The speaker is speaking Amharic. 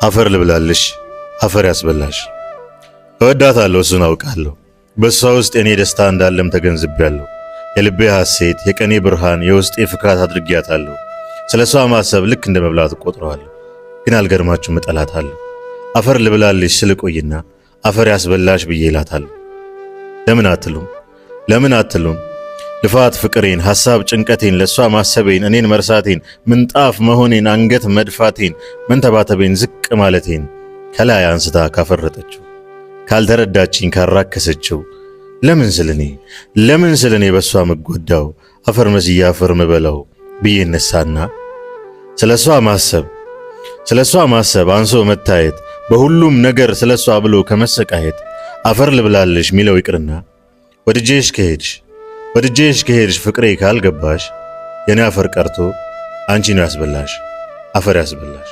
አፈር ልብላልሽ፣ አፈር ያስበላሽ። እወዳታለሁ፣ እሱን አውቃለሁ። በእሷ ውስጥ የኔ ደስታ እንዳለም ተገንዝቤያለሁ። የልቤ ሐሴት፣ የቀኔ ብርሃን፣ የውስጤ ፍካት አድርጊያታለሁ። ስለ እሷ ማሰብ ልክ እንደ መብላት እቆጥረዋለሁ። ግን አልገርማችሁም፣ እጠላታለሁ። አፈር ልብላልሽ ስል ቆይና አፈር ያስበላሽ ብዬ እላታለሁ። ለምን አትሉም? ለምን አትሉም? ልፋት ፍቅሬን፣ ሐሳብ ጭንቀቴን፣ ለእሷ ማሰቤን፣ እኔን መርሳቴን፣ ምንጣፍ መሆኔን፣ አንገት መድፋቴን፣ መንተባተቤን፣ ዝቅ ማለቴን ከላይ አንስታ ካፈረጠችው፣ ካልተረዳችኝ፣ ካራከሰችው፣ ለምን ስልኔ ለምን ስልኔ በእሷ ምጎዳው፣ አፈር መስዬ አፈር ምበላው ብዬ እነሳና ስለ እሷ ማሰብ አንሶ መታየት፣ በሁሉም ነገር ስለ እሷ ብሎ ከመሰቃየት፣ አፈር ልብላልሽ ሚለው ይቅርና ወድጄሽ ከሄድሽ፣ ወድጄሽ ከሄድሽ፣ ፍቅሬ ካልገባሽ፣ የኔ አፈር ቀርቶ አንቺ ነው ያስበላሽ፣ አፈር ያስበላሽ።